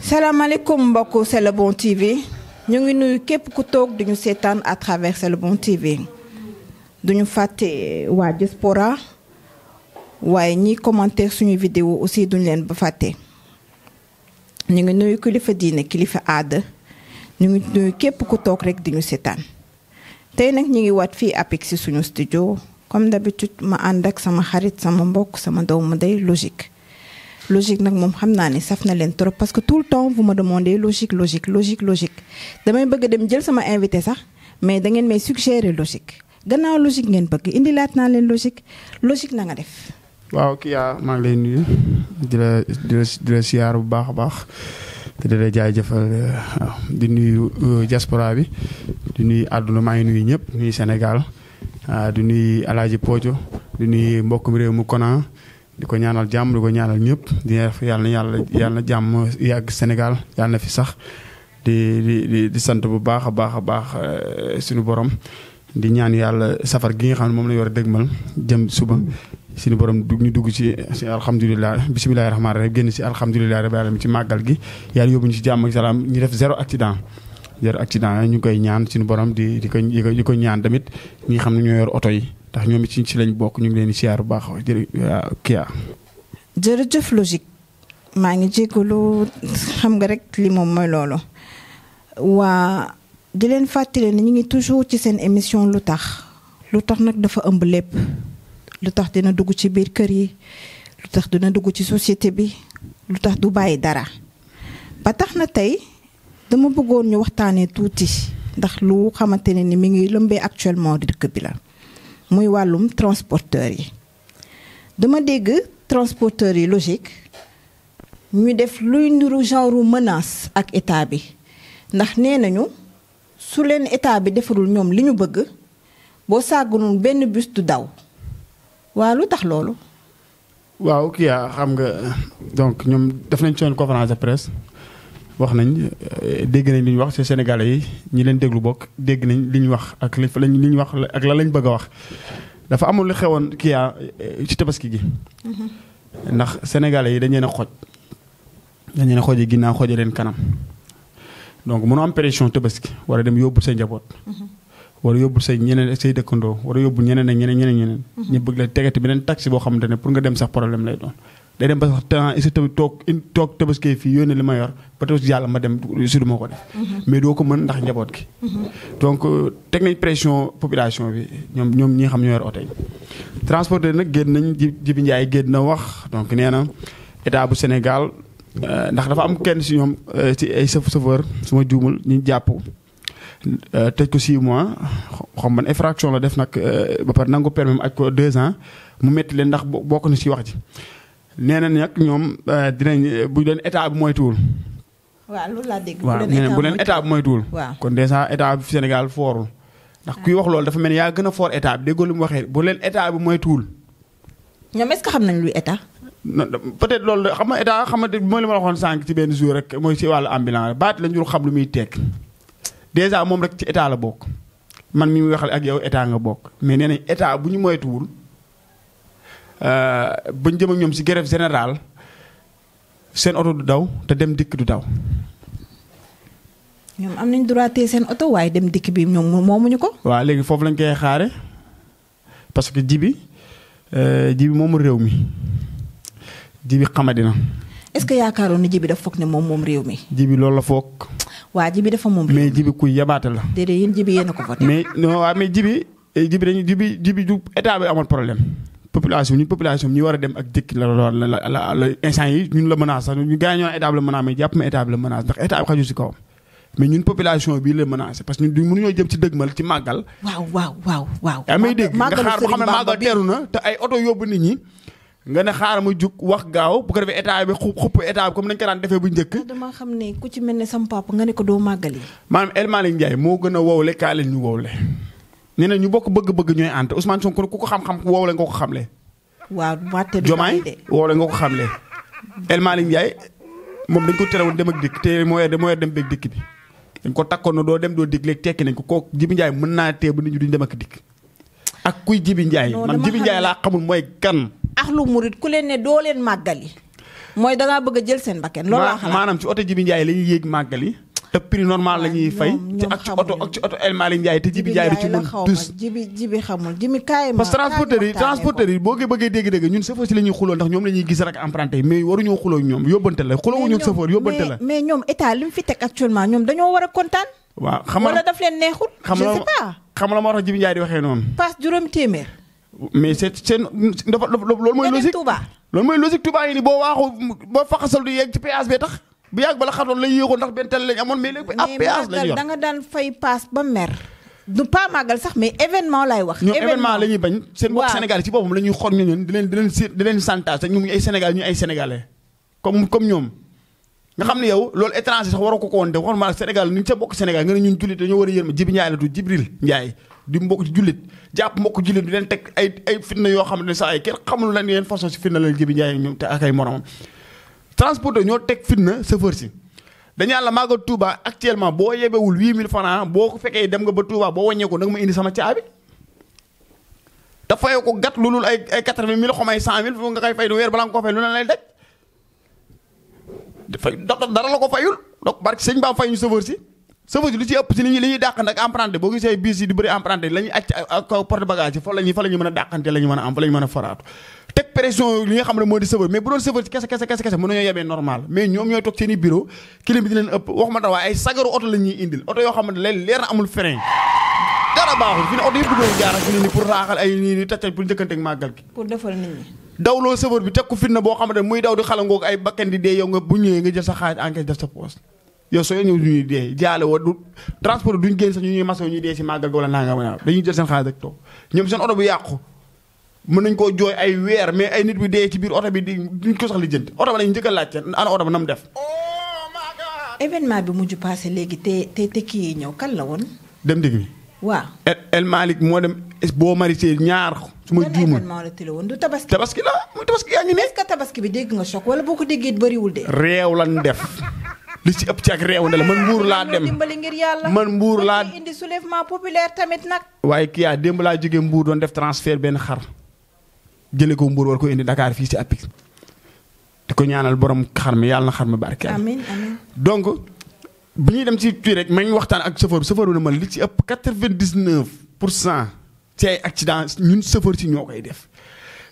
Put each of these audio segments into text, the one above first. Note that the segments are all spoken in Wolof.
salaamaaleykum mbokku C'est le bon TV ñu ngi nuyu képp ku toog duñu seetaan à travers C'est le bon TV duñu fàtte waa diaspora waaye ñi commentaire suñu vidéo aussi duñu leen ba fàtte ñu ngi nuyu kilifa diine kilifa aada ñu ngi nuyu képp ku toog rek duñu seetaan tey nag ñu ngi waat fii APEX ci suñu studio comme d'habitude ma ànd ak sama xarit sama mbokk sama doomu day logique nag moom xam naa ne saf na leen trop parce que tout le temps vous me demandez logique damay bëgg dem jël sama invité sax mais da ngeen may suggérer logique gannaaw logique ngeen bëgg indilaat naa leen logique na nga def. waaw Kya maa ngi lay nuyu di la siyaar bu baax a baax te di la jaajëfal di nuyu diaspora bi di nuyu àdduna maa ngi nuyu ñëpp nuyu Sénégal di nuyu Alaaji Pojo di nuyu mbokkum réew mu Kona. di ko ñaanal jàmm di ko ñaanal ñëpp di yàlla na jàmm yàgg Sénégal yàlla na fi sax di sant bu baax a baax suñu borom di ñaan yàlla safar gi nga xam ne moom la ñu war a dëgmal jëm suba suñu borom ñu dugg ci alhamdulilah bisimilahi rahmaani rahim génn ci alhamdulilah rabbil alamin ci màggal gi yàlla yóbbu ñu ci jàmm ak salaam ñu def zéro accident ñu ngi koy ñaan suñu borom di ko ñaan tamit ñi nga xam ne ñoo yor oto yi ndax ñoom it ci lañ bokk ñu ngi leen di siyaar bu baax Kya. jërëjëf logique maa ngi jégalu xam nga rek li moom mooy loolu waa di leen fàttali ne ñu ngi toujours ci seen émission lu tax nag dafa ëmb lépp lu tax dina dugg ci biir kër yi lu tax dina dugg ci société bi lu tax du bàyyi dara ba tax na tey dama bëggoon ñu waxtaanee tuuti ndax lu xamante ne ni mi ngi lëmbee actuellement dëkk bi la. muy wàllum transporteur yi dama dégg transporteur yi logique ñu def luy niru genre menace ak état bi ndax nee nañu su leen état bi defarul ñoom li ñu bëgg boo sàggunul benn bus du daw waa lu tax loolu. waaw Kya xam nga donc ñoom def nañ seen conférence de presse wax nañ dégg nañ li ñu wax ci Sénégalais yi ñi leen déglu bokk dégg nañ li ñu wax ak li ñu wax ak la lañ bëgg a wax dafa amul lu xewoon Kya ci tabaski gi. ndax Sénégalais yi dañ leen a xooj. dañ leen a xoojee ginnaaw xoojee leen kanam donc mënoo am pression tabaski war a dem yóbbul say njaboot. war a yóbbul say ñeneen say dëkkandoo war a yóbbul ñeneen ak ñeneen. ñu bëgg la tegati beneen taxi boo xamante ne pour nga dem sax problème lay doon. day dem ba sax temps est-ce que toog tabaski fii yónnee li ma yor ba tabaski yàlla ma dem si du ma ko def. mais doo ko mën ndax njaboot gi. donc teg nañ pression population bi ñoom ñi nga xam ñoo yor oto yi. transporteur nag génn nañ Jibi Ndiaye génn na wax donc nee na état bu Sénégal ndax dafa am kenn si ñoom ci ay chauffeur su ma juumul ñu jàpp tëj ko 6 mois xam man infraction la def nag ba pare nangu permis aj ko 2 ans mu métti leen ndax bokk na si wax ji. nee na nag ñoom dinañ bu leen état bi moytuwul. waaw loolu laa dégg. waaw nee na bu leen état bi moytuwul. kon déjà état bi Sénégal foorul. ndax kuy wax loolu dafa mel ni yaa gën a foor état bi déggoo lu mu waxee bu leen état bi moytuwul. ñoom est-ce que xam nañ luy état. peut-être loolu xam nga état xam nga mooy li ma la waxoon sànq ci benn jour rek mooy ci wàllu ambulance baat la ñu xam lu muy tekk déjà moom rek ci état la bokk man mi muy waxal ak yow état nga bokk mais nee nañ état bu ñu moytuwul. bañ jëm ak ñoom ci grève générale seen oto du daw te dem dikk du daw. ñoom am nañ droit tee seen oto waaye dem dikk bi ñoom moomuñu ko. waaw léegi foofu lañ koy xaare parce que jibi moomu réew mi jibi xamadi na. est-ce que yaakaaroon na jibi dafa foog ne moom réew mi. jibi loolu la foog. waa jibi dafa moom. mais jibi kuy yabaate la. déedéet yéen jibi yéen a ko voté. mais non waaw mais jibi du état bi amoon problème. population ñu war a dem ak dëkk la instant yi ñun la menace sax ñu gars yi ñoo état bi la menace mais jàpp ma état bi la menace ndax état bi xaju si kawam mais ñun population bii la menacé parce que ñun mënuñoo jëm ci dëgmal ci màggal. waaw. yaa may dégg nga xaar ba xam ne màggal teeru na te ay oto yóbbu nit ñi nga ne xaaral ma jug wax gaaw bu ko defee état bi xupp état bi comme nañ ko daan defee bu njëkk. dama xam ne ku ci mel ne sama papa nga ne ko doo màggali. maanaam El Malick Ndiaye moo gën a wowle kaa leen ñu wowle. nee na ñu bokk bëgg-bëgg ñooy ànd Ousmane Sonko ku ko xam-xam wowle nga ko xamle. waaw wàtte du Diomaye wowle nga ko xamle. El Malick Ndiaye moom dañ ko terewul dem ak dikk te moo yor dem beeg dikk bi. dañ ko takkoon na doo dem doo dikk léegi tekki nañ ko kooku Jibi Ndiaye mën naa tee ba nit ñi duñ dem ak dikk. ak kuy Jibi Ndiaye man Jibi Ndiaye laa xamul mooy kan. axlu murit ku leen ne doo leen màggali. mooy dangaa bëgg a jël seen bakken loolu laa xalaat maanaam ci oto Jibi Ndiaye la ñuy yéeg màggali. te prix normal la ñuy fay. ak ci oto El Malick Ndiaye te Jibi Ndiaye du ci mën dus. jibi xamul jibi kaay ma parce que transporteur yi boo bëggee dégg-dégg ñun chauffeur si la ñuy xuloo ndax ñoom la ñuy gis rek emprunté mais waruñoo xuloo ñoom yóbbante la xuloo chauffeur yóbbante la. mais ñoom état li mu fi teg actuellement ñoom dañoo war a kontaan. waaw xam nga wala daf leen neexul. je sais pas xam la moo tax Jibi Ndiaye di waxee noonu. passe juróomi téeméer. mais c'est loolu mooy logique. loolu mooy logique Touba yi ni boo waaxu boo faxasal du yegg ci péage bee tax bu yàgg bala xatoon lay yéexoon ndax benn télé lañ amoon mais léegi ab péage lañ yor da nga daan fay paas ba mer. du pas màggal sax mais événement lay wax. événement la ñuy bañ. seen mbokk Sénégal ci boppam la ñuy xor ñun di leen santage ak ñu ay Sénégal ñu ay sénégalais comme ñoom. nga xam ne yow loolu étranger sax waroo ko woon def waxuma Sénégal ni sa bokk Sénégal nga ne ñun jullit dañoo war a yërma Jibi Ndiaye la du Jibril Ndiaye di mbokk jullit jàpp mbokk jullit di leen teg ay fitna yoo xam ne saa yi kenn xamul lan yeen façon si fitna la Jibi Ndiaye ñoom te ak ay moromam transporteur ñoo teg fitna chauffeur si dañu la màggal Touba actuellement boo yebewul 8000 francs boo ko fekkee dem nga ba Touba boo wàññee ko nag ma indi sama caabi te fayoo ko gat lu dul ay 80000 xaw ma ay 100000 fu nga koy fay du weer balaa nga ko fay lu ne lay daj dafay dara la ko fayul donc barke sëñ Ba fay ñu chauffeur si lu ci ëpp si li ñuy dàqante ak emprunté boo gisee bis yi di bëri emprunté la ñuy acc ak porte bagage yi fa la ñuy mën a dàqante la ñu mën a am fa la ñu mën a faraatu teg pression li nga xam ne moo di chauffeur mais bu doon chauffeur ci kese mën nañoo yebee normal mais ñoom ñooy toog seen i bureau clim bi di leen ëpp waxuma tax waaye ay sagaru oto la ñuy indil oto yoo xam ne leen leer na amul frein dara baaxul fi ne oto yëpp duggoon jaar fi ne ni pour raaxal ay nii taccal pour njëkkante ak màggal gi pour defal nit ñi daw loo chauffeur bi teg ko fitna boo xamante ne muy daw di xalangoog ay bakkan di dee yow nga bu ñëwee nga jël sa xaalis encaisse def sa poche yow soo ñëw ñuy dee jaale woo du transport duñ génn sax ñu ñuy maso ñuy dee si màggal wala naa nga dañuy jël seen xaalis rek toog ñoom seen oto bu yàqu mën nañ koo jooy ay weer mais ay nit bi dee ci biir oto bi duñ ko sax lijjanti oto ba lañ njëkk a laajte ana oto ba na mu def événement bi mujj passé léegi te kii ñëw kan la woon dem digg bi waaw El Malick moo dem boo marisé ñaar su ma juumul événement la télé woon du tabaski tabaski la muy tabaski yaa ngi ne est-ce que tabaski bi dégg nga choc wala boo ko déggee bëriwul de réew lan def li ci ëpp ci ak réew ne la man mbuur laa dem dimbali ngir yàlla man mbuur laa indi soulèvement populaire tamit nag waaye kii yaa démb laa jógee mbuur doon def transfert benn xar jële ko mbuur war ko indi Dakar fii ci APIX di ko ñaanal borom xar mi yàlla na xar mi barke amiin amiin donc bi ñuy dem ci kii rek ma ngi waxtaan ak chauffeur bi ne ma li ci ëpp 99% ci ay accident ñun chauffeur ci ñoo koy def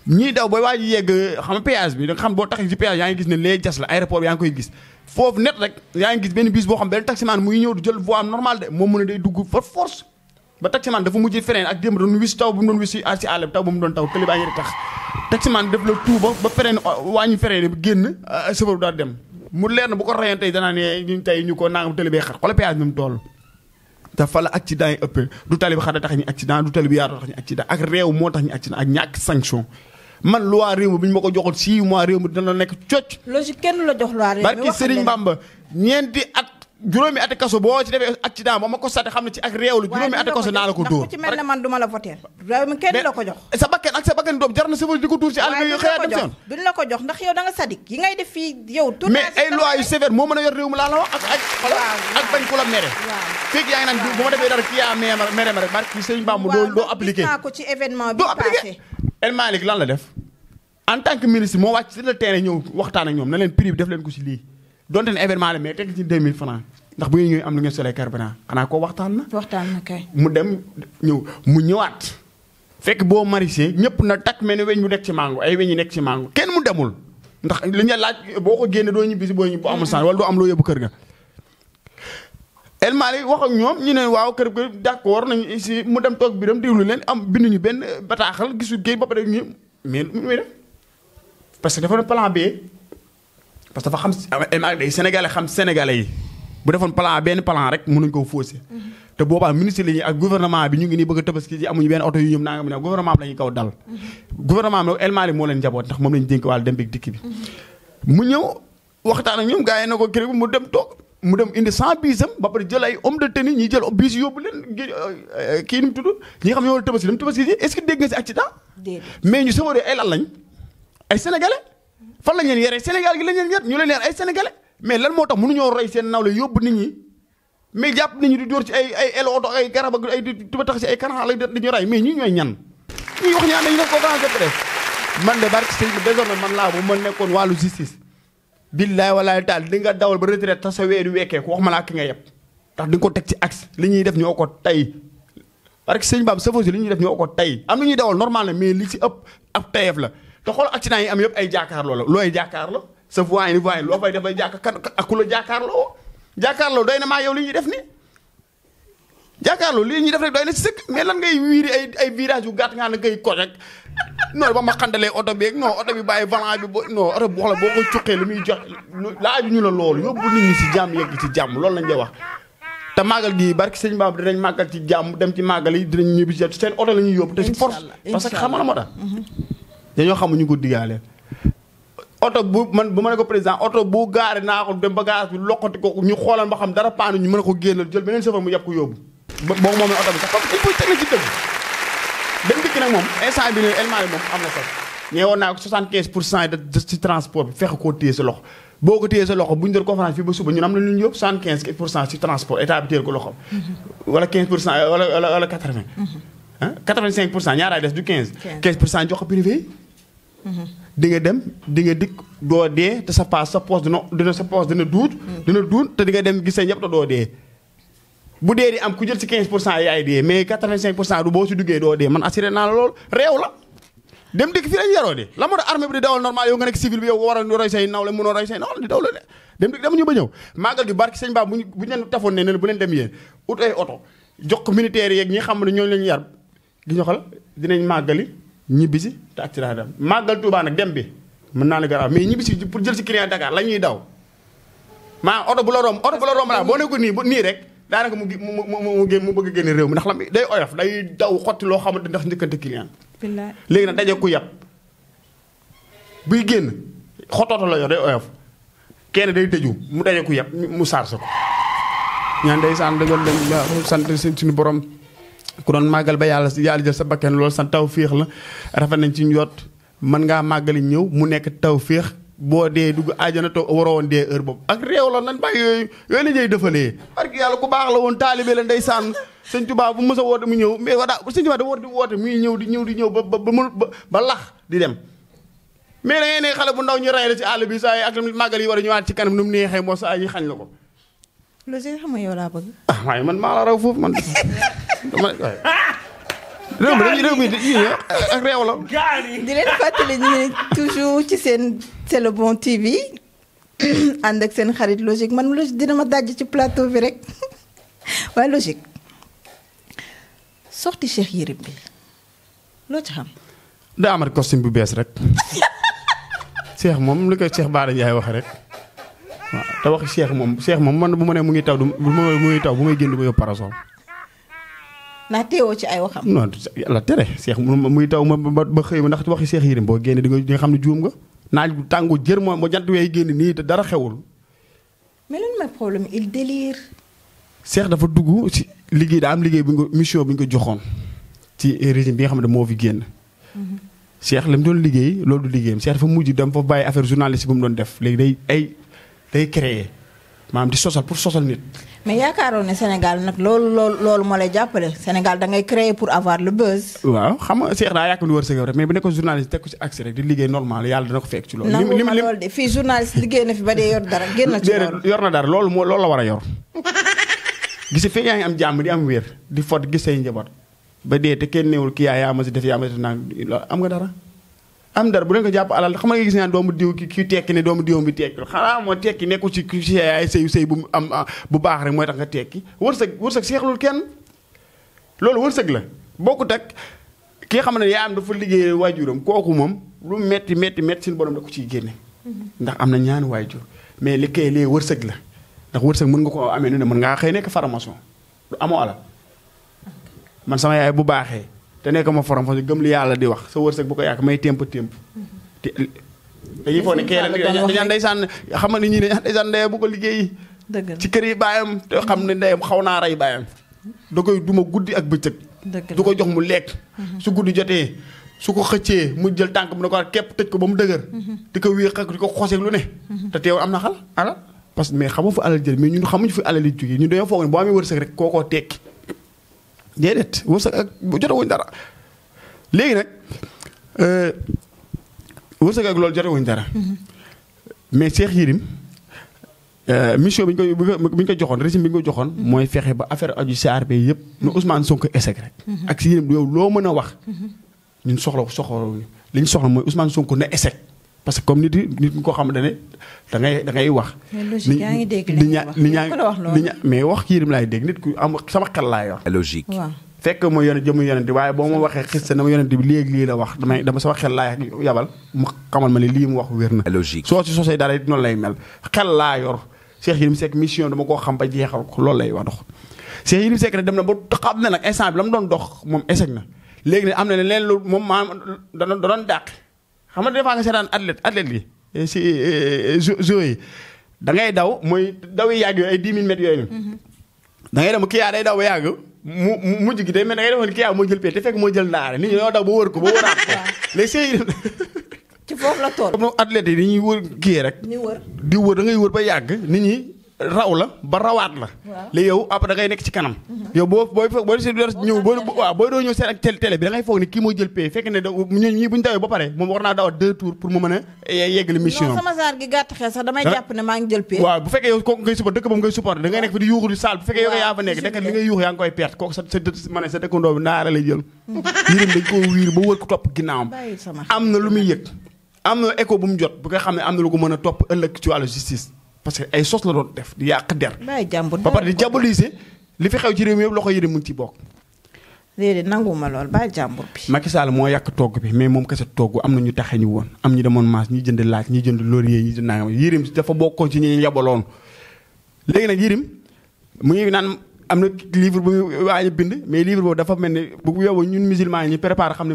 ñii daw ba waa ji yegg xam nga péage bi da nga xam boo taxee ci péage yaa ngi gis ne lee jas la aéroport yaa ngi koy gis foofu net rek yaa ngi gis benn bis boo xam benn taximan muy ñëw du jël voie normal de moom mu ne day dugg fa force ba taximan dafa mujj frein ak démb doon wis taw bu mu doon wis si àll bi taw bu mu doon taw këli baa ngi di tax taximan def la tuuba ba frein wàññi frein bi génn chauffeur bi daal dem mu leer na bu ko rayoon tey danaa ne ñu tey ñu ko nangam tëli bee xar xoolal péage bi mu toll te fa la accident yi ëppee du tali bi xar tax ñu accident du tali bi yaatu tax ñu accident ak réew moo tax ñu accident ak ñàkk sanction man loi réew mi bi ñu ma ko joxoon 6 mois réew mi dina nekk cocc. logique kenn la jox loi réew mi barki Serigne Bamba ñeenti at juróomi ati kaso boo ci defee accident ba ma ko sate xam ne ci ak réew la juróomi ati kaso naa la ko dóor. ndax ku ci mel ne man duma la voter réew mi kenn la ko jox. sa bakkan ak sa bakkan doom jar na sa di ko tuur ci àll bi xëy dem si yoon. duñ la ko jox ndax yow da nga sadik yi ngay def fii yow. mais ay loi yu sévère moo mën a yor réew mi laa la wax ak bañ ku la mere. fekk yaa ngi naan bu ma defee dara kii yaa mere ma rek barki Serigne Bamba doo appliqué. waaw ko ci événement bi passé. El Malick lan la def en tant que ministre moo wàcc sur le terrain ñëw waxtaan ak ñoom na leen prix bi def leen ko ci lii donte ne événement la mais teg ci 2000 francs ndax bu ngeen ñëwee am lu ngeen solee carburant xanaa ko waxtaan na kay mu dem mu ñëwaat fekk boo maraîcher ñëpp na takk mel ni weñ mu nekk ci mango ay weñ yi nekk ci mango kenn mu demul ndax li ñu laaj boo ko génne doo ñibbi si boo amul sens wala doo am loo yóbbu kër ga El Malick wax ak ñoom ñu ne waaw kër ga d'accord nañ si mu dem toog biram diwlu leen am binduñu benn bataaxal gisul géej ba pare ñu mais muy def parce que dafa ne plan B parce que dafa xam El Malick day sénégalais xam sénégalais yi bu defoon plan benn plan rek mënuñ koo fausser te boobaa ministre la ñuy ak gouvernement bi ñu ngi nii bëgg a tabaski ji amuñu benn oto yu ñoom naa nga mu ne gouvernement bi la ñuy kaw dal gouvernement bi El Malick moo leen njaboot ndax moom lañu dénk wàllu dem bi dikk bi mu ñëw waxtaan ak ñoom gars yi na ko kër mu dem toog mu dem indi 100 bisam ba pare jël ay homme de tenue ñi jël bis yóbbu leen kii nu mu tudd ñi nga xam ne ñoo tabaski dem tabaski ji est-ce que dégg nga si accident mais ñu sawaree ay lan lañ ay sénégalais fan lañ leen yere Sénégal gi lañ leen yer ñu leen yar ay sénégalais mais lan moo tax mënuñoo roy seen nawle yóbbu nit ñi mais jàpp nit ñi di door ci ay elo oto ay garab ak ay tuba tax si ay kanam lay dañu ray mais ñi ñooy ñan ñuy wax ñaan dañu def conférence de presse man de barke sëñ bi désormais man laa bu ma nekkoon wàllu justice billaay walaay taal di nga dawal ba retraite te sa weedu wekkee ko wax ma laa ki nga yeb ndax di nga ko teg ci axe li ñuy def ñoo ko tay parce que sëñ Bab sa li ñuy def ñoo ko tay am na ñuy dawal normal la mais li ci ëpp ab tayeef la te xool accident yi am yëpp ay jàkkaarloo la looy jàkkaarloo sa voie ni voie loo fay def ay jàkkaar kan ak ku la jàkkaarloo jàkkaarloo doy na maa yow li ñuy def ni jàkkaarloo li ñuy def rek doy na si sëkk mais lan ngay wiiri ay virage yu gàtt nga na ngay ko rek non ba ma xandalee oto bi non oto bi bàyyi volant bi non oto bi wax la boo ko cuqee li muy jox laaju ñu la loolu yóbbu nit ñi si jàmm yegg ci jàmm loolu lañ lay wax te màggal gi barki sëñ Bab dinañ màggal ci jàmm dem ci màggal yi dinañ ñibbi si seen oto la ñuy yóbbu te si force parce que xam nga la moo tax dañoo xamuñu ko digaalee oto bu ma ne ko président oto bu gaare naa ko dem ba gaare bi loqati ko ñu xoolal ba xam dara paanu ñu mën a ko génnal jël beneen chauffeur mu yàpp ko yóbbu boobu moom oto bi sax parce que il faut teg na ci dëgg dem dikk nag moom instant bi ne El Malick moom am na sax ñeewoon naa ko 75% de ci transport bi fexe koo téye sa loxo boo ko téye sa loxo bu ñu doon conférence fii ba suba ñun am na lu ñu yóbbu 75% ci transport état bi téye ko loxo wala 15% wala 80 ah 85% ñaaraay des du 15% jox ko privé yi di nga dem di nga dikk doo dee te sa paas sa poche dina duut te di nga dem gis say ñëpp te doo dee bu dee di am ku jël si 15% yaay dee mais 85% du boo si duggee doo dee man assuré naa la loolu réew la dem dikk fii lañu yaroo de la moo tax armée bi di dawal normal yow nga nekk civil bi yow war a roy say nawle mënoo roy say nawle di daw la de dem dikk dama ñu ba ñëw màggal gi barki sëñ Ba bu ñu leen tafoon ne bu leen dem yéen ut ay oto jox ko militaires yeeg ñi xam ne ñooñu lañu yar gi ñu xal dinañ màggali ñibbisi te accident dem màggal Touba nag dem bi mën naa la garaaw mais ñibbisi pour jël si client Dakar la ñuy daw maa oto bu la romb laa boo ne ko nii rek daanaka mu bëgg a génne réew mi ndax la day oyof day daw xotti loo xamante ndax njëkkante client léegi nag daje ku yàpp buy génn xotooto la yor day oyof kenn day tëju mu daje ku yàpp mu saar sa ko ñaan day saan dëggal lañ sant suñu borom ku doon màggal ba yàlla jël sa bakkan loolu sa taw féex la rafet nañ ci njot mën ngaa màggali ñëw mu nekk taw féex boo dee dugg àjjana to waroo woon dee heure boobu ak réew la nan bàyyi yooyu la ñuy defalee parce que yàlla ku baax la woon taalibe la ndeysaan sëñ Tuubaa bu mës a woote mu ñëw mais wada sëñ Tuubaa da war di woote muy ñëw di ñëw ba lax di dem mais da ngay ne xale bu ndaw ñu rey la ci àll bi saa yi ak màggal yi war a ñëwaat ci kanam nu mu neexee moo saa yi xañ la ko lu si xam nga yow laa bëgg waaye man maa la raw foofu man réew mi ak réew la. di leen fàttali ñu ne toujours ci seen C'est le bon TV ànd ak seen xarit Logique man Logique dina ma dajj ci plateau bi rek waaye Logique sorti Cheikh Yérim bi loo ci xam. daa amat costume bu bees rek Cheikh moom li koy Cheikh Bara Ndiaye wax rek waaw te waxi Cheikh moom man bu ma nee mu ngi taw bu may génn du ma yóbbu parasol. naa teewoo ci ay waxam. non yàlla tere Cheikh muy taw ba xëy ma ndax waxi Cheikh Yérim boo génne di nga xam ne juum nga naaj bu tàngu jër moo jant weey génn nii te dara xewul. mais lan mooy problème il délire. Cheikh dafa dugg ci liggéey daa am liggéey bu ñu ko mission bu ñu ko joxoon ci régime bi nga xam ne moo fi génn. Cheikh la mu doon liggéey loolu du liggéeyam Cheikh dafa mujj dem fa bàyyi affaire journaliste bu mu doon def léegi day créer maanaam di sosal pour sosal nit. mais yaakaaroon ne Sénégal nag loolu moo lay jàppale Sénégal da ngay créer pour avoir le buzz. waaw xam nga Cheikh daa yàq lu wërsëg rek mais bu nekkoon journaliste teg ko ci accès rek di liggéey normal yàlla dana ko fekk ci loolu. nangu ma loolu de fii journaliste liggéey na fi ba dee yor dara génn ci loolu. yor na dara loolu la war a yor. gis fii yaa ngi am jàmm di am wér di fot gis say njaboot ba dee te kenn newul kii yaa ma si def naan am nga dara. am dara bu leen ko jàpp alal xam nga gis naa doomu diw ki tekki ne doomu diwam bi tekki xanaa moo tekki nekkul ci ay sëy bu am bu baax rek mooy tax nga tekki wërsëg seexlul kenn loolu wërsëg la bokkut ak ki nga xam ne yaa am dafa liggéey waajuram kooku moom lu metti suñu borom da ko ciy génne ndax am na ñaani waajur mais li kay lee wërsëg la ndax wërsëg mën nga ko amee nu ne mën ngaa xëy nekk formation du amoo alal man sama yaay bu baaxee te nekk ma forom fa gëm li yàlla di wax sa wërsëg bu ko yàq may temp te dañuy foog ne kee la dañaan ndeysaan xam nga ni ñi dañaan ndeysaan ndeyam bu ko liggéeyi ci kër yi baayam te xam ne ndeyam xaw naa rey baayam da koy duma guddi ak bëccëg du ko jox mu lekk su guddi jotee su ko xëccee mu jël tànk bu ne ko képp tëj ko ba mu dëgër di ko wéex ak di ko xoseeg lu ne te teew am na xal alal parce que mais xamoo fa alal jël mais ñun xamuñu fi alal yi jógee ñun dañoo foog ne boo amee wërsëg rek kookoo tekki déedéet wërsëg ak jotewuñ dara léegi nag wërsëg ak loolu jotewuñ dara mais Cheikh Yérim mission bi ñu ko joxoon régime bi ñu ko joxoon mooy fexe ba affaire aju CRP yëpp nu Ousmane Sonko échec rek ak si Yérim yow loo mën a wax ñun soxla li ñu soxla mooy Ousmane Sonko na échec parce que comme nit ñi ko xam ne da ngay wax. logique yaa ngi dégg li ñaa mais wax Yérim laay dégg nit ku am sama xel laa yor. logique. waaw fekk ma jëmu yonent waaye boo ma waxee xis na ma yonent bi léegi lii la wax dama sama xel laay yabal mu xamal ma ne lii mu wax wér na. logique soo ci sosee dara it noonu lay mel xel laa yor Cheikh Yérim Seck mission dama koo xam ba jeexal ko loolu lay wax dox. Cheikh Yérim Seck nag dem na ba xam ne nag instant bi la mu doon dox moom échec na léegi ne am na leen lu moom maanaam da doon dàq xam nga des fois nga seetaan athlète yi si jeux yi da ngay daw mooy daw yi yàgg yooyu ay 10 000 mètres yooyu da ngay dem kii yaa day daw ba yàgg mu mujj gi day mel da ngay defoon kii yaa moo jël pee te fekk moo jël ndaare nit ñi ñoo daw ba wër ko ba wëraat ko léegi Cheikh ci foofu la toll. comme athlète yi dañuy wër kii rek di wër da ngay wër ba yàgg nit ñi raw la ba rawaat la léegi yow après da ngay nekk ci kanam yow booy ñëw booy doo ñëw seen ak télé bi da ngay foog ne kii moo jël pay fekk ne ñii bu ñu dawee ba pare moom war naa daw 2 tours pour mu mën a yeggali mission non sama saar gi gàtt xel sax damay jàpp ne maa ngi jël pay waaw bu fekkee yow kooku ngay support dëkk boobu ngay support da ngay nekk fi di yuuxu di saal bu fekkee yow yaa fa nekk dekk li ngay yuuxu yaa ngi koy perte kooku sa dëkkandoo bi naara lay jël Yérim dañ koo wiir ba wër ko topp ginnaawam am na lu muy yëg am na écho bu mu jot bu nga xam ne am na lu ko mën a topp ëllëg ci wàllu justice parce que ay sos la doon def di yàq der ba pare di diaboliser li fi xew ci réew mi yëpp loxo Yérim mu ngi ci bokk déedéet nanguma lool bàyyi jàmbur bi Macky Sall moo yàq togg bi mais moom kese togg am na ñu taxe ñu woon am ñu demoon maas ñi jënd laaj ñi jënd laurier ñi jënd nangam Yérim dafa bokkoon ci ñi yabaloon léegi nag Yérim mu ngi naan am na livre bu muy waaj a bind mais livre boobu dafa mel ni bu yow ñun musulman yi ñu préparé xam ne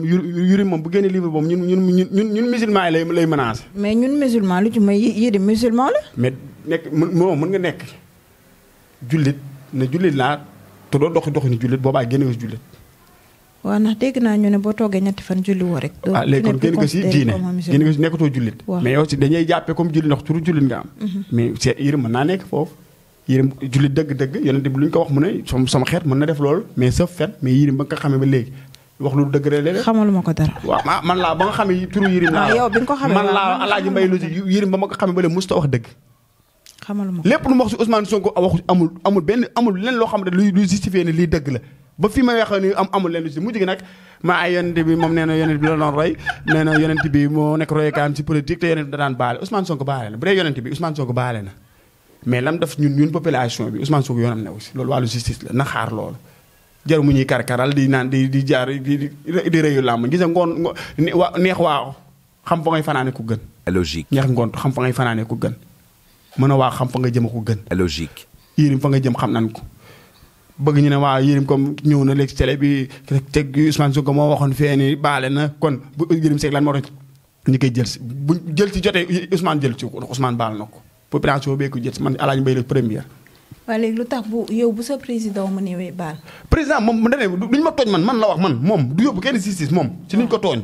Yérim moom bu génnee livre boobu ñun musulman yi lay menacé. mais ñun musulman lu ci may Yérim musulman la. mais nekk mën nga nekk jullit ne jullit laa te doo doxi ni jullit boobaa génne nga si jullit. waaw ndax dégg naa ñu ne boo toogee ñetti fan julli woo rek. ah léegi kon génn nga si diine génn nga si nekkatoo jullit. mais yow si dañuy jàppee comme jullit ndax turu jullit nga am. mais c'est Yérim mën naa nekk foofu. Yérim jullit dëgg-dëgg yonent bi lu ñu ko wax mu ne sama xeet mën na def loolu mais sauf fait mais Yérim ba nga ko xamee ba léegi wax lu dëgg rek léeg-léeg. xamaluma ko dara. waaw man laa ba nga xamee turu Yérim laa. yow bi nga ko xamee man laa Alaaji Mbay lu ci Yérim ba ma ko xamee ba léegi mosut a wax dëgg. xamaluma ko lépp lu mu wax si Ousmane Sonko wax amul lenn loo xam ne luy justifié ne lii dëgg la ba fi ma waxee ni amul leen lu si mujj gi nag maa ay yonent bi moom nee na yonent bi la doon roy nee na yonent bi moo nekk roykaam si politique te yonent bi da daan baale Ousmane Sonko baale na bu dee yonent bi Ousmane Sonko baale na mais lam def ñun population bi Ousmane Sonko yoonam ne aussi loolu wàllu justice la na xaar loolu jaru mu ñuy karkaral di naan di jaar di rëyu làmb gis nga ngoon neex waaw xam fa ngay fanaane ku gën. logique neex ngoon xam fa ngay fanaane ku gën mën a waa xam fa nga jëm ko gën. logique Yérim fa nga jëm xam nan ko bëgg ñu ne waa Yérim comme ñëw na léegi ci télé bi teg Ousmane Sonko moo waxoon fee ni baale na kon bu Yérim Seck lan moo tax ñu koy jël si bu jël ci jotee Ousmane jël ci Ousmane baal na ko. population bee ko jël man Alaaji Mbay la première. waaw léegi lu tax bu yow bu sa président mu ñëwee baal. président moom da ne duñ ma tooñ man la wax man moom du yóbbu kenn justice moom. ci niñ ko tooñ.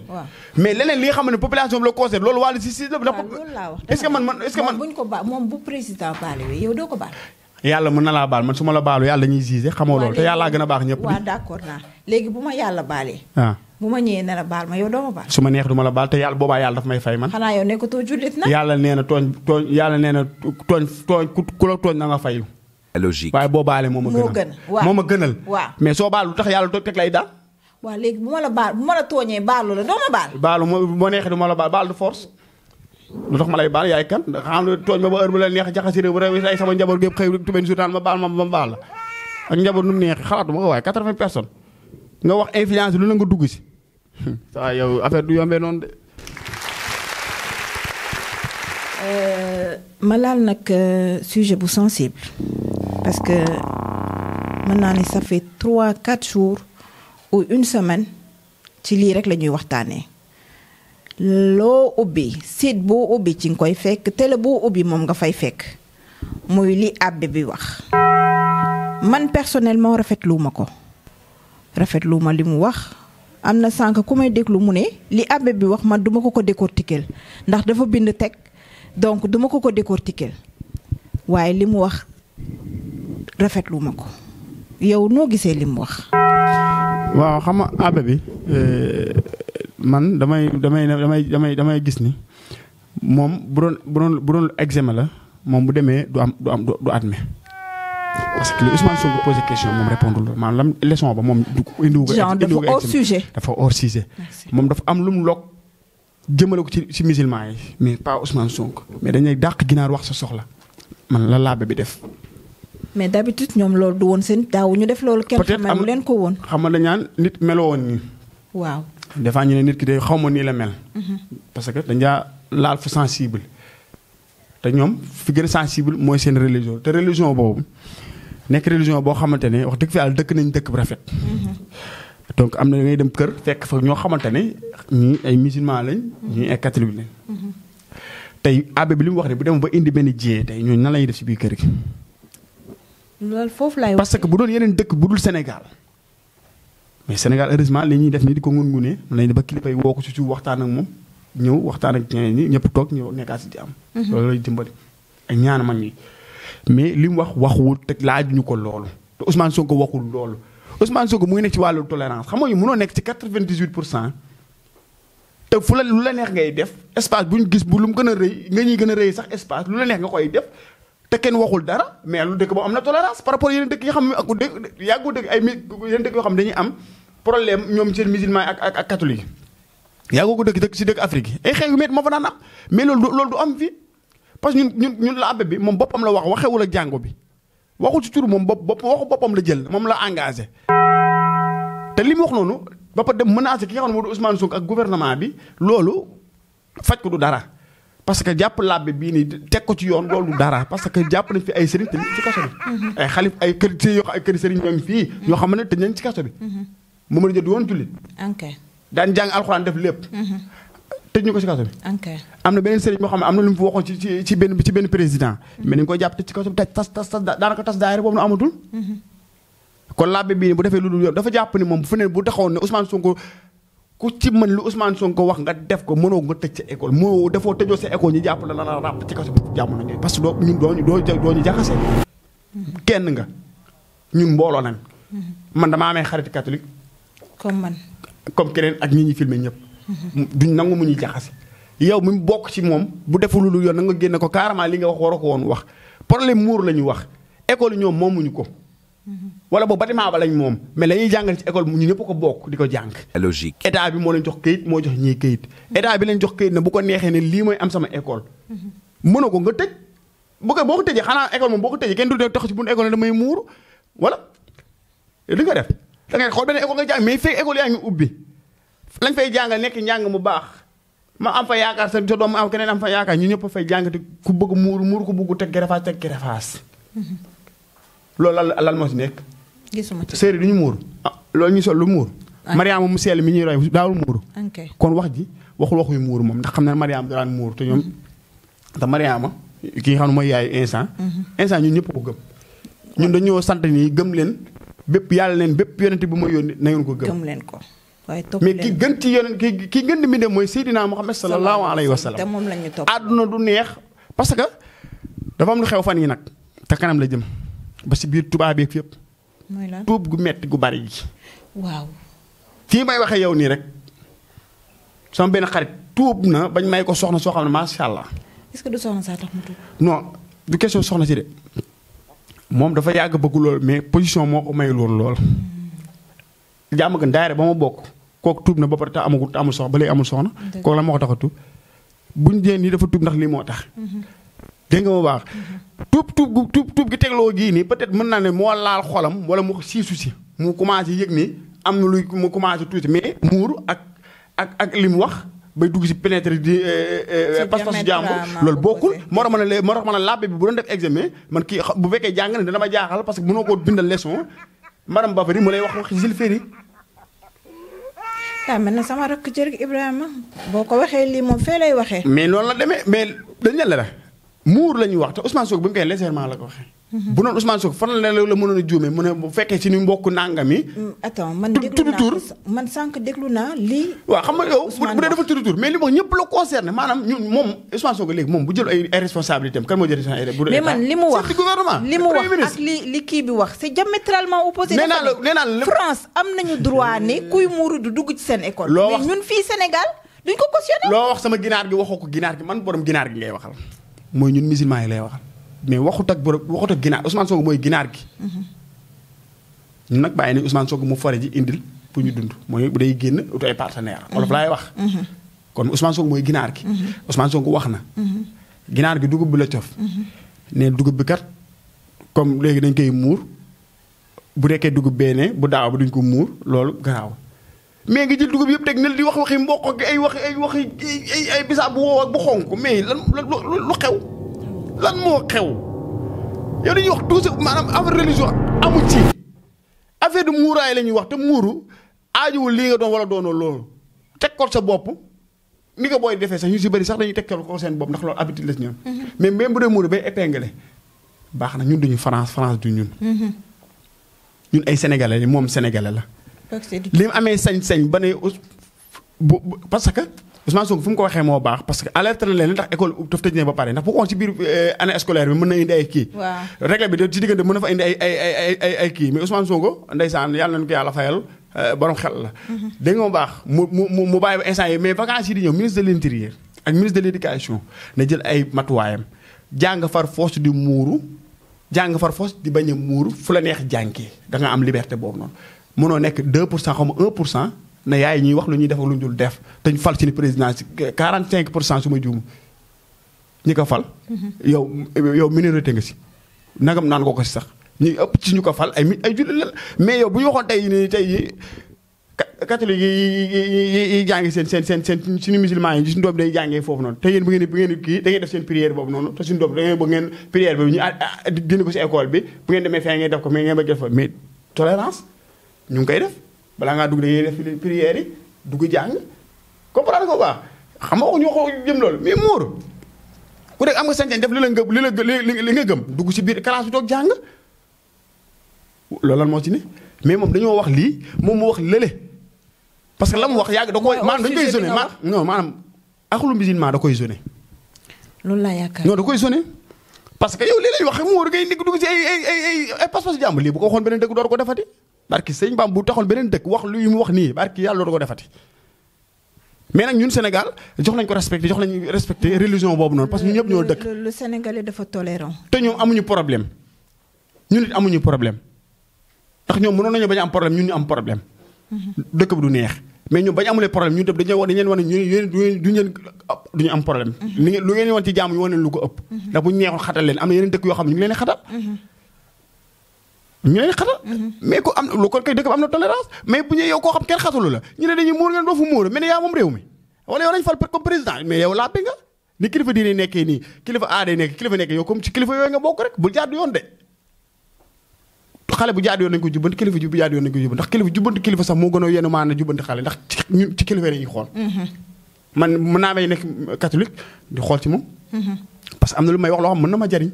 mais leneen li nga xam ne population bi la concerne loolu wàllu justice la. loolu laa wax est-ce que man buñ ko baal moom bu président baale wi yow doo ko baal. yàlla mën na laa baal man su ma la baalu yàlla dañuy gisé xamoo loolu te yàllaa gën a baax ñëpp. waaw d'accord naa léegi bu ma yàlla baalee. bu ma ñëwee ne la baal ma yow doo ma baal. su ma neex du ma la baal te yàlla boobaa yàlla daf may fay man. xanaa yow nekkatoo jullit na. yàlla nee na tooñ ku la tooñ na nga fayu. logique waaye boo baalee moo ma gënal. waaw mais soo baal lu tax yàlla teg lay daal. waaw léegi bu ma la tooñee baalu la doo ma baal. baalu moo neexee du ma la baal du force. lu tax ma lay baal yaay kan xam ne tooñ ma ba heure bu la neex jaxasi réew bu ay sama njaboot gépp xëy tu benn journal ma baal la ak njaboot nu mu neexee xalaatuma ko waaye 80 personnes nga wax influence lu la nga dugg si saa yow affaire du yombee noonu de. ma laal nag sujet bu sensible parce que mën naa ni ça fait 3-4 jours ou une semaine ci lii rek la ñuy waxtaanee loo ubbi site boo ubbi ci nga koy fekk télé boo ubbi moom nga fay fekk muy li abbé bi wax man personnellement rafetlu ma ko rafetlu ma li mu wax am na sànq ku may déglu mu ne li abbé bi wax man duma ko décortiquer ndax dafa bind teg donc duma ko décortiquer waaye li mu wax rafetlu ma ko yow noo gisee li mu wax. waaw xam nga abbé bi man damay gis ni moom bu doon examen la moom bu demee du admet parce que li Ousmane Sonko posé question moom répondre loolu maanaam leçon ba moom du indiwu ko. genre dafa hors sujet. dafa hors sujet. moom dafa am lu mu lokk jëmale ko ci musulman yi mais pas Ousmane Sonko mais dañuy dàq ginaar wax sa soxla man la abbé bi def. mais d'habitude ñoom loolu du woon seen daaw ñu def loolu. kenn xamee leen ko woon. xam nga dañ naan nit meloo woon nii. waaw. des fois ñu ne nit ki de xaw ma nii la mel. parce que dañ jaa laal fu sensible. te ñoom fi gën a sensible mooy seen religion te religion boobu nekk religion boo xamante ne wax dëgg fi yàlla dëkk nañ dëkk bu rafet. donc am na ngay dem kër fekk fa ñoo xamante ne ñii ay musulman lañ. ñii ay catholique lañ. tey abbé bi li mu wax ne bu dem ba indi benn jiyee tey ñooñu nan la ñuy def ci biir kër gi. loolu foofu laay parce que bu doon yeneen dëkk bu dul Sénégal mais Sénégal heureusement li ñuy def nii di ko ngun-ngunee mën nañu ba kilifa yi woo ko ci suuf waxtaan ak moom ñëw waxtaan ak ñeneen ñi ñëpp toog ñëw nekkaat si jàmm. loolu lay dimbali ak ñaan mag ñi mais li mu waxuwul te laajuñu ko loolu te Ousmane Sonko waxul loolu Ousmane Sonko mu ngi nekk ci wàllu tolérance xam nga ñu mënoo nekk ci 98% te fu la lu la neex ngay def espace bu ñu gis bu lu mu gën a rëy nga ñuy gën a rëy sax espace lu la neex nga koy def. te kenn waxul dara mais lu dëkk boobu am na tolérance par rapport yeneen dëkk yi xam ne ak yàggul dëkk ay yeneen dëkk yoo xam ne dañuy am problème ñoom seen musulman ak catholique yàggoo ko dëkk si dëkk Afrique yi ay xeex yu métti moo fa daan am mais loolu du am fii parce que ñun la abbé bi moom boppam la wax waxewul ak jàngo bi waxul ci tur moom waxu boppam la jël moom la engagé te li mu wax noonu ba pare dem menacé ki nga xam ne moo di Ousmane Sonko ak gouvernement bi loolu faj ko du dara parce que jàpp labbe bii nii teg ko ci yoon loolu dara parce que jàpp nañ fi ay sëriñ te ci kaso bi. ay xalif ay kër sëriñ ñoom fii. ñoo xam ne tëj nañ ci kaso bi. Mamadou Dia du woon jullit. ok daan jàng alxuraan def lépp. tëj ñu ko ci kaso bi. ok am na beneen sëriñ boo xam ne am na lu mu fi waxoon ci benn président. mais dañu koy jàpp tëj ci kaso bi tas daanaka tas daayira boobu nu amatul. kon labbe bii nii bu defee lu dul yoon dafa jàpp ni moom bu fi ne bu taxawoon ne Ousmane Sonko. ku ci mën lu Ousmane Sonko wax nga def ko mënoo nga tëj sa école mënoo defoo tëjoo sa école ñu jàpp la la ràpp ci kaso bi jàmm nañu parce que ñun doo ñu jaxase. kenn nga ñun mbooloo nañ. man damaa amee xarit catholique. comme man. comme keneen ak ñi ñuy filmé ñëpp. duñ nangu mu ñuy jaxase. yow mi bokk ci moom bu deful lu yoon na nga génne ko carrément li nga wax waroo ko woon wax problème muur la ñu wax école yi ñoom moomuñu ko. wala boobu bâtiment ba lañ moom mais lañuy jàngale ci école ñu ñëpp ko bokk di ko jàng. logique état bi moo leen jox këyit moo jox ñii këyit. état bi leen jox këyit ne bu ko neexee ne lii mooy am sama école. mënoo ko nga tëj boo ko tëjee xanaa école moom boo ko tëjee kenn du tax ci bunt école ne damay muuru wala li nga def da ngay xool benn école nga jàng mais fekk école yaa ngi ubbi lañ fay jàngal nekk njàng mu baax ma am fa yaakaar sa doom ma am keneen am fa yaakaar ñu ñëpp fay jàng te ku bëgg muuru ku bëgg teg gerefaas. loolu lan moo si nekk. gisuma ci séeréer du ñu muur loolu ñu sol lu muur. Mariama mu seel mi ñuy roy daawul muuru. kon wax ji waxul yu muuru moom ndax xam na ne Mariama daan muuru te ñoom. te Mariama ki nga xam ne mooy yaayu instant. instant ñun ñëpp ko gëm. ñun dañoo sant nii gëm leen bépp yàlla leen bépp yonent bi ma yónni na ngeen ko gëm. gëm leen ko waaye topp mais ki gën ci yonent ki gën di mbindee mooy Seydina Muhammad sallallahu alayhi wa sallam. te moom la ñu topp àdduna du neex parce que dafa am lu xew fan yi nag te kanam la jëm. ba si biir tubaab yeeg fépp. mooy lan tuub gu metti gu bari gi. waaw. fii may waxee yow nii rek sama benn xarit tuub na bañ may ko soxna soo xam ne macha allah. est-ce que du soxna saa tax mu tuub. non du question soxna si de moom dafa yàgg bëgg lool mais position moo ko may lool. jàmm gën daayira ba ma bokk kooku tuub na ba pare te amul soxna ba léegi amul soxna. kooku la moo ko tax a tuub buñ dee nii dafa tuub ndax lii moo tax. dégg nga bu baax. tuub gi tegloo gii nii peut-être mën naa ne moo laal xolam wala mu siisu si mu commencé yëg ni am na luy mu commencé tuuti mais muur ak li mu wax bay dugg si pénétrer di pas-pasu jàmbur loolu bokkul moo tax ma ne labbe bi bu doon def examen man kii bu fekkee jàng ne dana ma jaaxal parce que mënoo koo bindal leçon madame Bafary mu lay wax Jules Ferry daa mel na sama rakk jërëjëf Ibrahima boo ko waxee lii moom fee lay waxee. mais noonu la demee mais dañu la muur la ñuy wax te Ousmane Sonko bi mu koy légèrement la ko waxee. bu noonu Ousmane Sonko fan la mënoon a juumee mu ne bu fekkee ci ni mbokk nangam yi. attends man déglu naa man sànq déglu naa lii. waaw xam nga yow bu dee dafa tudd tur mais li wax ñëpp la concerné maanaam ñun moom Ousmane Sonko léegi moom bu jël ay responsabilités am kan moo jël responsabilité. mais man li mu wax gouvernement li mu wax ak li kii bi wax c'est diamétralement opposé. nee naa la France am nañu droit ne kuy muuru du dugg ci seen école. loo wax mais ñun fii Sénégal duñ ko cautionné. loo wax sama ginaar gi waxoo ko ginaar gi man borom ginaar gi ngay waxal mooy ñun musulman yi lay waxal mais waxut ak ginaar Ousmane Sonko mooy ginaar gi. ñun nag bàyyi nañ Ousmane Sonko mu fore ji indil pour ñu dund mooy bu day génn ut ay partenaire wolof laay wax. kon Ousmane Sonko mooy ginaar gi. Ousmane Sonko wax na. ginaar gi dugub bi la cof. ne dugub bi kat comme léegi dañ koy muur bu nekkee dugub bee ne bu daaw bi duñ ko muur loolu garaaw mais nga jël dugub yëpp teg na di wax waxi mboq ak ay bisaab bu wow ak bu xonk mais lan lu xew. lan moo xew yow dañuy wax tout ça maanaam affaire religion amu ci affaire de muuraay la ñuy wax te muuru aajuwul lii nga doon wala doonoo loolu teg ko sa bopp ni ko booy defee sax ñu si bëri sax dañuy teg ko seen bopp ndax loolu habitude la si ñoom. mais même bu dee muuru bay épinglé baax na ñun duñu France du ñun. ñun ay sénégalais moom sénégalais la. li mu amee sañ-sañ ba ne parce que. Ousmane Sonko fu mu ko waxee moo baax parce que alerte na leen ndax école daf tëj ne ba pare ndax bu ko woon ci biir année scolaire bi mën na indi ay kii. waaw règle bi ci diggante mën na fa indi ay kii mais Ousmane Sonko ndeysaan yàlla nañu ko yàlla fayal borom xel la. dégg nga mu baax mu bàyyi ba instant yi mais vacances yi di ñëw ministre de l'intérieur ak ministre de l'éducation na jël ay matuwaayam jàng far force di muuru jàng far force di bañ a muuru fu la neex jànkee da nga am liberté boobu noonu mënoo nekk 2% xaw ma 1%. na yaay ñuy wax lu ñuy def ak lu ñu dul def te ñu fal ci ni président si 45% su ma juum ñi ko fal. yow minorité nga si nagam naan ko si sax ñi ëpp ci ñu ko fal ay jullit la mais yow bu ñu waxoon tey nii tey catholique yi jàngi seen suñu musulman yi suñu doom day jàngee foofu noonu te yéen bu ngeen kii da ngeen def seen prière boobu noonu te suñu doom da ngeen bëgg ngeen prière boobu ñu génne ko si école bi bu ngeen demee fee ngeen def ko mais ngeen bëgg def mais tolérance ñu ngi koy def. balaa ngaa dugg dañuy def prière yi dugg jàng comprendre ko baax xam nga waxuñu waxoo jëm loolu mais muur ku nekk am nga sañ-sañ def li nga gëm dugg ci biir classe bi toog jàng loolu lan moo ci ne mais moom dañoo wax lii moom mu wax lële parce que la mu wax yàgg da koy maanaam dañ koy zoné non maanaam axlu musulman da koy zoné. loolu laa yaakaar non da koy zoné parce que yow lii lay wax muur ngay dugg ci ay pas-pas jàmm lii bu ko waxoon beneen dëkk door ko defati. barki sëñ Bam bu taxoon beneen dëkk wax lu mu wax nii barki yàlla doo ko defati mais nag ñun Sénégal jox nañ ko respecté religion boobu noonu parce que ñun ñëpp ñoo dëkk. le Sénégalais dafa tolérant. te ñoom amuñu problème ñun it amuñu problème ndax ñoom mënoon nañu bañ a am problème ñun ñu am problème. dëkk bi du neex mais ñoom bañ amulee problème ñun tam dañu leen wan ne duñu am problème. lu ngeen wan ci jàmm ñu wan leen lu ko ëpp. ndax bu ñu neexoon xatal leen am na yeneen dëkk yoo xam ne ñu ngi leen di xatal. ñu leen xatal mais ko am lu ko kay dëkk bi am na tolérance mais bu ñu yow koo xam kenn xatalu la ñu ne dañuy muur ngeen doo fu muur mais ne yaa moom réew mi wala yow lañ fal comme président mais yow làppi nga ni kilifa diine nekkee nii kilifa aada nekk kilifa nekkee yow comme ci kilifa yooyu nga bokk rek bu jaadu yoon de xale bu jaadu yoon nañ ko jubbanti kilifa bu jaadu yoon nañ ko jubbanti ndax kilifa jubbanti kilifa sax moo gën a yenn maanaam jubbanti xale ndax ñun ci kilifa lañuy xool man mën naa may nekk catholique di xool ci moom parce que am na lu may wax loo xam mën na ma jariñ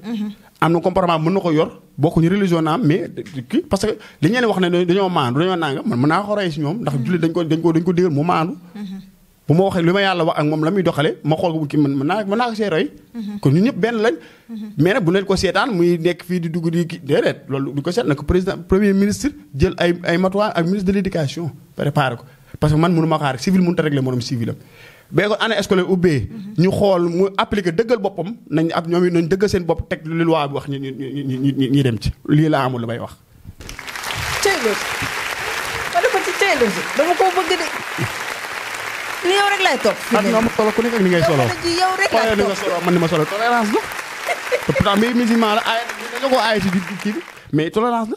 am na comportement mën na ko yor bokkuñu religion naam mais kii parce que li ñeen wax ne dañoo maandu dañoo nanga man mën naa ko roy si ñoom ndax jullit dañ ko digal mu maandu bu ma waxee li ma yàlla wax ak moom la muy doxale ma xool ko kii mën naa ko see roy kon ñun ñëpp benn lañ mais nag bu leen ko seetaan muy nekk fii di dugg di kii déedéet loolu du ko seet na ko président premier ministre jël ay matuwaay ak ministre de l'éducation préparé ko parce que man mënu ma xaar civil mënut a régler morom civil am bee ko année scolaire ubbee ñu xool mu appliqué dëggal boppam nañ ab ñoom it nañ dëggal seen bopp teg li loi bi wax ñi dem ci lii laa amul lu may wax. Thielose ma dafa ci Thielose dama koo bëgg de li yow rek lay topp. ak nga ma solo ku nekk ak ni ngay solo yow rek lay topp man ni ma solo tolérance la te pourtant mais musulman la aay dañoo ko aay ci kii bi mais tolérance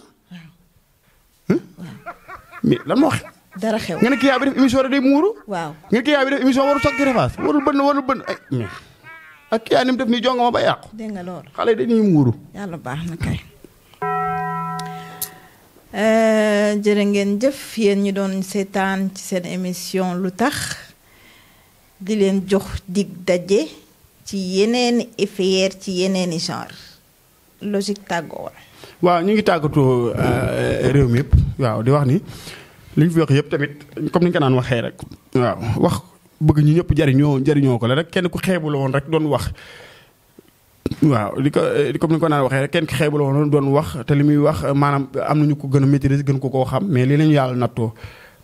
la mais lan moo wax. dara xew nga ne kii yaa bi def émission rek day muuru. waaw nga ne kii yaa bi def émission warul soog gërëfaas warul bënn ay mais ak kii yaa ni mu def nii jonga ma ba yàqu. dégg nga loolu xale yi dañuy muuru. yàlla baax na kay. jërë ngeen jëf yéen ñu doon seetaan ci seen émission lu tax di leen jox dig daje ci yeneeni FR ci yeneeni genre logique tàggoo. waaw ñu ngi tàggatoo réew mi yëpp waaw di wax ni li ñu fi wax yëpp tamit comme ni ñu ko naan waxee rek waaw wax bëgg ñu ñëpp jariñoo ko la rek kenn ku xeebu la woon rek doon wax. waaw comme ni ko naan waxee rek kenn ki xeebu la woon doon wax te li muy wax maanaam am nañu ko gën a maîtriser gën ko koo xam mais lii lañu yàlla nattoo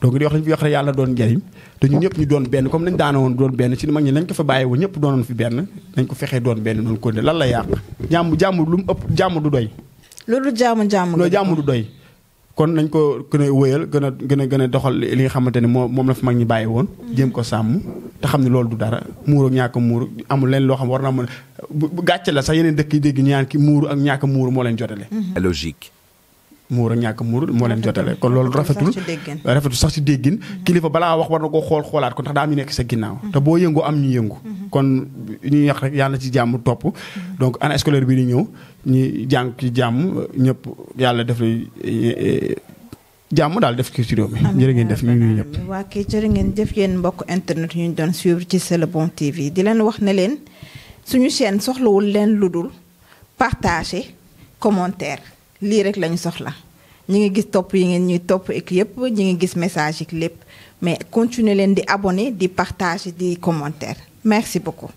donc di wax lañu fi wax rek yàlla doon njariñ te ñun ñëpp ñu doon benn comme nañ daana woon doon benn ci mag ñi nañ ko fa bàyyi woon ñëpp doonoon fi benn nañ ko fexee doon benn noonu ko ne lan la yàq jàmm lu mu ëpp jàmm du doy loolu jàmm du doy kon nañ ko gën a wëyal gën a doxal li nga xamante ne moom la fi mag ñi bàyyi woon jéem ko sàmm te xam ne loolu du dara muur ak ñàkk muur amul leen loo xam war na mën bu gàcce la sax yeneen dëkk yi dégg ñaan ki muur ak ñàkk muur moo leen jotale logique muur ak ñàkk muur moo leen jotale kon loolu rafetul sax ci déggin kilifa balaa wax war na koo xoolaat kon tax daa am ñu nekk sa ginnaaw te boo yëngu am ñu yëngu kon ñuy wax rek yàlla ci jàmm topp donc année scolaire bi di ñëw ñi jàng ci jàmm ñëpp yàlla def jàmm daal def ko ci réew mi jërë ngeen def ñu ngi ñëpp waa kay jërë ngeen jëf yéen mbokk internet yu ñu doon suivre ci C'est le bon TV di leen wax ne leen suñu chaîne soxlawul leen lu dul partager commentaire lii rek lañu soxla ñi ngi gis topp yi ngeen ñuy topp ak yëpp ñi ngi gis message yi lépp mais continuer leen di abonner di partager di commentaire merci beaucoup